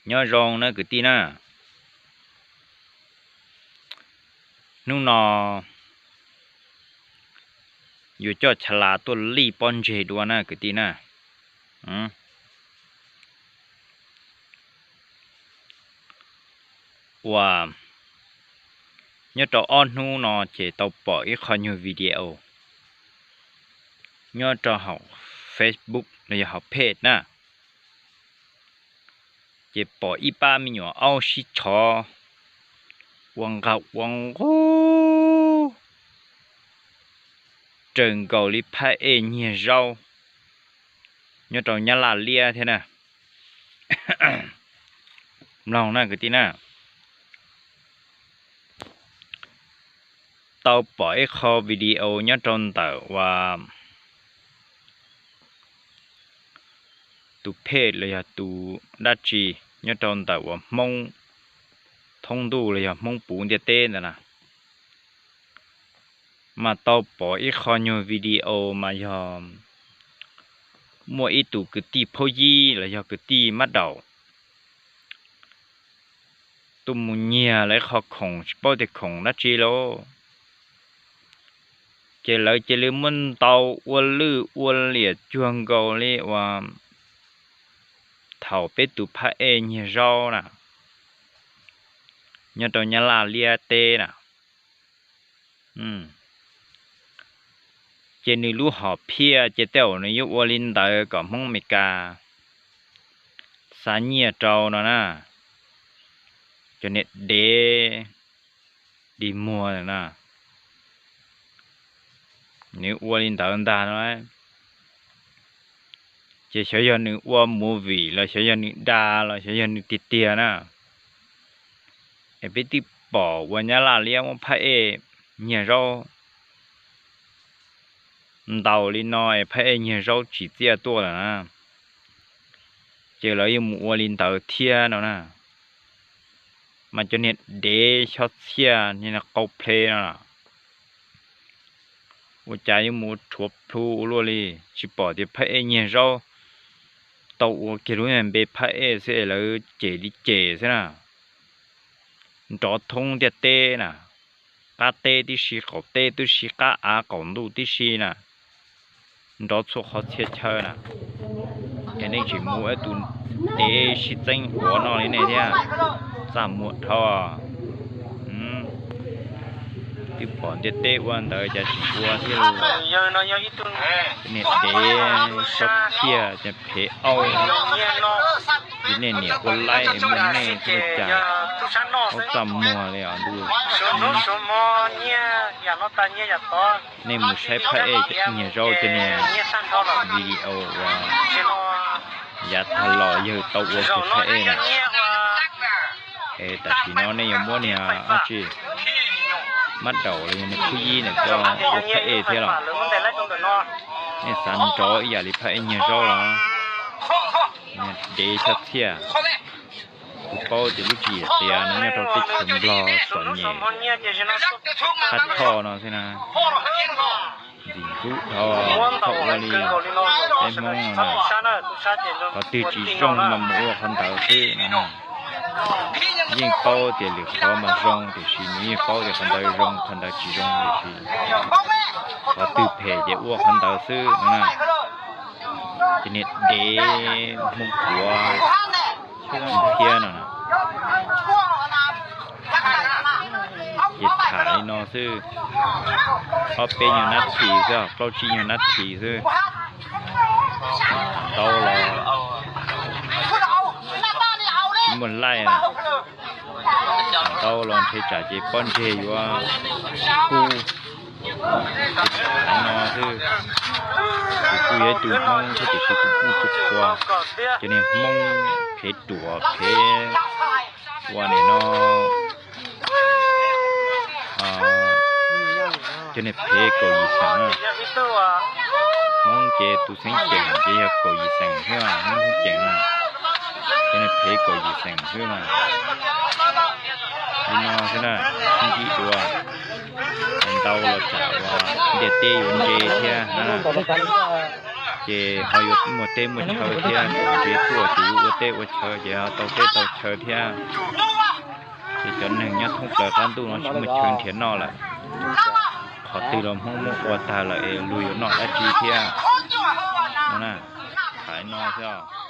Nyob zoo na kwv tij na. Hnub no yuav coj chaw las tuaj lij pob ntseg dua na kwv tij na. Uas nyob rau ob hnub no ces tau pom ib qho nyuag video nyob rau hauv Facebook los yog hauv page na, ces pom ib pab me nyuam aub sib tshov ua nqag ua nqug raws nkaus li phab ej nyiag zaub nyob rau Nyab Laj liab thiab na. Mloog na kwv tij na. Tau pom ib qho video nyob rau ntawm uas tus page los yog tus dab tsi nyob rau ntawm uas Hmoob thoob ntuj los yog Hmoob puv ntiaj teb ntawd na, mas tau pom ib qho nyuag video mas yog muaj ib tug kwv tij phaub yib los yog kwv tij mab daum tuaj mus nyiag lawv qhov khoom tsis paub tias khoom dab tsi lauj. Ces lawv cia li muab ntaus ua lwj ua liam cuag nkaus li uas thaum peb tus phab ej nyiag zaub na, nyob rau Nyab Laj liab teb na. Ces nws lub hom phiaj ces tej zaum nws yuav ua li ntawd kom Hmoob Amelikas xa nyiaj rau no na. Cov niag dev dig muag na, nws ua li ntawd ntag no. Ces xyov yog nws ua movie los xyov yog nws dag los xyov yog nws tiag tiag na. Es peb twb pom ua Nyab Laj liab muab phab ej nyiag zaub ntaus li no es phab ej nyiag zaub tsim txiaj tuaj lawm na. Ces lawv yuav mus ua li ntawd thiab no na. Mas cov niag dev xyob txhiaj niag qau ple no, ua cas yuav mus rhuav plhu ua luaj li. Tsis pom tias phab ej nyiag zaub tau ua kiag lub npe phab ej xwb es lawv cem li cem xwb na. Nrov thoob ntiaj teb na, qab teb tib si, qaum teb tib si, qab av qaum ntuj tib si na, nrov txhua qhov txhia chaw na. Es nej tseem mus ua tus dev sib txeeb quav no li nej thiab, txaj muag dhau. Twb pom ntiaj teb ua ntawd cas tseem ua thiab lauj. Niag dev xyob txhiaj ces phem aub. Yog nej niam ua laib es muaj nej thiaj li cas, aub txaj muag li os ntuj. Nej mus saib phab ej nyiag zaub cov niag video uas yav tag los yawg tau ua kiag phab ej na. Es tam sim no nej yuav muab niag dab tsi, mab daum los yog niag khub yib ntawm koj ua phab ej thiab los? Nej xav nrov ib yam li phab ej nyiag zaub los? Niag dev xyob txhiaj. Kuv paub tias lub tswv yim qias no nyob rau teb chaws Nplog txom nyem qab thoj no xwb na. Ntxim ntxub dhau, txhob ua li peb Hmoob no. Qhov twg tsis zoo mas mus ua qhov ntawd xwb no. Yeej paub tias lwm qhov mas zoo tiam sis nws yeej paub tias qhov ntawd zoo qhov ntawd tsis zoo tiam sis qhov twg phem ces ua qhov ntawd xwb no na. Ces niag dev Hmoob Suav thiab no na. Ces tham li no xwb, ob peb nyuag nab thi xwb, plaub tsib nyuag nab thi xwb. Tau los tsis muaj laij na. Tau los ntshe tsam ces pob ntseg yuav kub. Ces tham no xwb, kuv kuj yog ib tug Hmoob thiab tiam sis kuv kuj tsis qhuas cov niag Hmoob phem ruam phem ua nim no cov niag phem kaum yim xeem na. Hmoob ces tus xeeb ceem ces yog kaum yim xeem xwb, Hmoob xeeb ceem na. Cov niag phem kaum yim xeem xwb mas. Li no xwb na, sib ntsib dua, ntau los tsam uas ntiaj teb yuav ntse thiab na. ces ho yuav muaj teb muaj chaw thiab, tsev tuaj ces yuav ua teb ua chaw ces ho tau teb tau chaw thiab. Ces cov neeg nyob thoob plaws qab ntuj no tsis muaj chaw nrhiav noj lawm. Qhov twg los Hmoob muab ua tag lawm es luag yuav noj dab tsi thiab? No na, hais no xwb.